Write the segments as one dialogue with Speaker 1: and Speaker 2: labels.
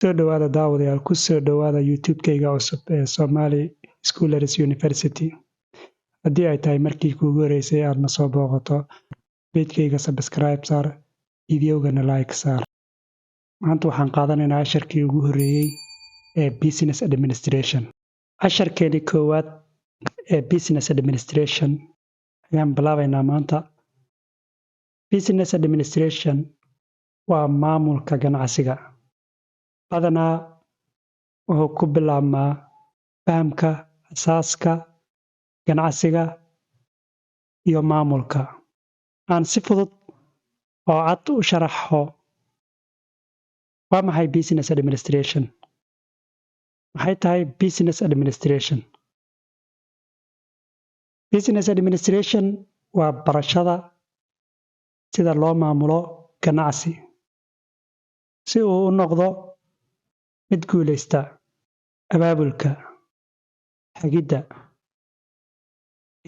Speaker 1: Soo dhawaada daawadayaal, ku soo dhawaada YouTube-kayga cusub ee Somali Scholars University. Haddii ay tahay markii kuugu horeysay aad na soo booqato, page-kayga subscribe saar, videogana like saar. Maanta waxaan qaadanaynaa casharkii ugu horreeyey ee Business Administration. Casharkeedii koowaad ee Business Administration ayaan bilaabaynaa maanta. Business Administration waa maamulka ganacsiga. Badanaa wuxuu ku bilaabmaa fahamka asaaska ganacsiga iyo maamulka. Aan si fudud oo cad u sharaxo, waa maxay Business Administration? Maxay tahay Business Administration? Business Administration waa barashada sida loo maamulo ganacsi si uu u noqdo mid guuleysta: abaabulka, hagidda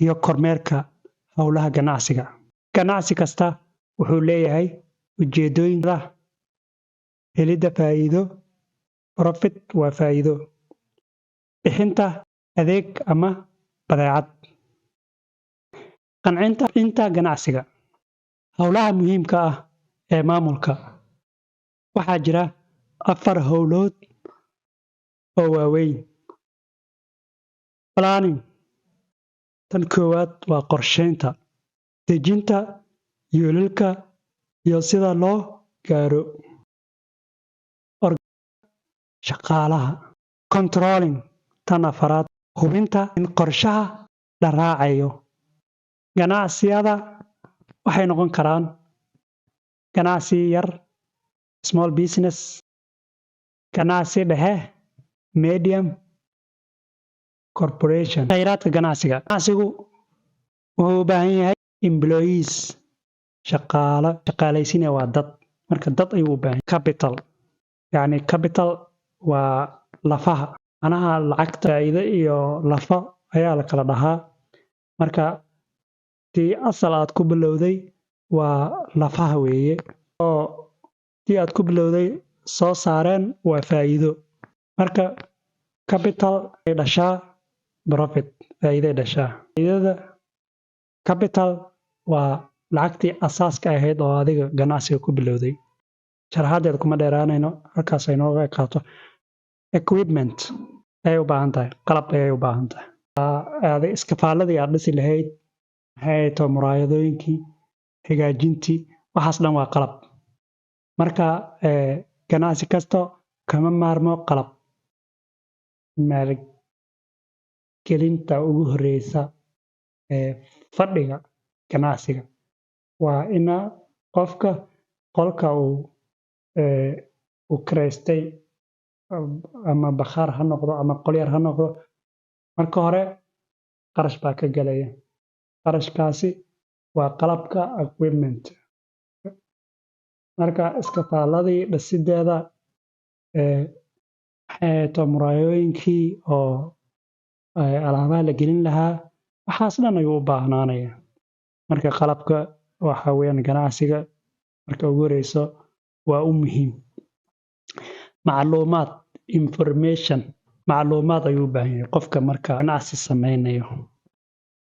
Speaker 1: iyo kormeerka howlaha ganacsiga. Ganacsi kasta wuxuu leeyahay ujeedooyin: helidda faa'iido, profit waa faa'iido, bixinta adeeg ama badeecad, qancinta inta ganacsiga. Howlaha muhiimka ah ee maamulka: waxaa jira afar howlood oo waaweyn. Planning, tan koowaad waa qorsheynta, dejinta yoolalka iyo sida loo gaaro. Shaqaalaha. Controlling, tan afaraad, hubinta in qorshaha la raacayo. Ganacsiyada waxay noqon karaan ganacsi yar, small business, ganacsi dhexe, medium, corporation. Khayraadka ganacsiga: ganacsigu wuxuu u baahan yahay employees, shaqaalo. Shaqaalaysiinaya waa dad, marka dad ayuu u baahan yahay. Capital, yani capital waa lafaha, manaha lacagta. Faa'iido iyo lafo ayaa la kala dhahaa. Marka tii asal aad ku bilowday waa lafaha weeye, oo tii aad ku bilowday soo saareen waa faa'iido. Marka capital ay dhashaa profit, faa'iiday dhashaa. Faa'iidada capital waa lacagtii asaaska ahayd oo adiga ganacsiga ku bilowday. Sharaxaadeeda kuma dheeraanayno, halkaas ay nooga ekaato. Equipment ayay u baahan tahay, qalab ayay u baahan tahay. Iskafaaladii aad dhisi lahayd, maxay to, muraayadooyinkii hagaajintii, waxaas dhan waa qalab. Marka ganacsi kasto kama maarmo qalab. Maalgelinta ugu horeysa ee fadhiga ganacsiga waa ina qofka qolka uu kireystay, ama bakhaar ha noqdo ama qol yar ha noqdo, marka hore qarash baa ka galaya. Qarashkaasi waa qalabka, equipment. Marka iskafaaladii dhisideeda, maxay to, muraayooyinkii oo alaabaha la gelin lahaa, waxaas dhan ayuu u baahnaanaya. Marka qalabka waxa weeyaan ganacsiga marka ugu horeyso waa u muhiim. Macluumaad, information, macluumaad ayuu u baahan yahay qofka marka ganacsi sameynayo.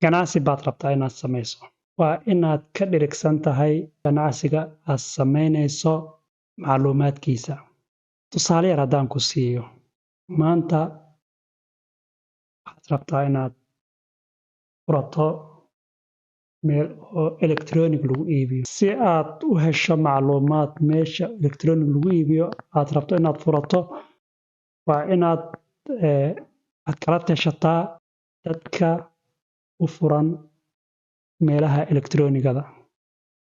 Speaker 1: Ganacsi baad rabtaa inaad samayso, waa inaad ka dherigsan tahay ganacsiga aad samaynayso macluumaadkiisa. Tusaale yar haddaan ku siiyo, maanta waxaad rabtaa inaad furato meel oo electronic lagu iibiyo. Si aad u hesho macluumaad meesha electronic lagu iibiyo aad rabto inaad furato, waa inaad aad kala tashataa dadka u furan meelaha electroonigada.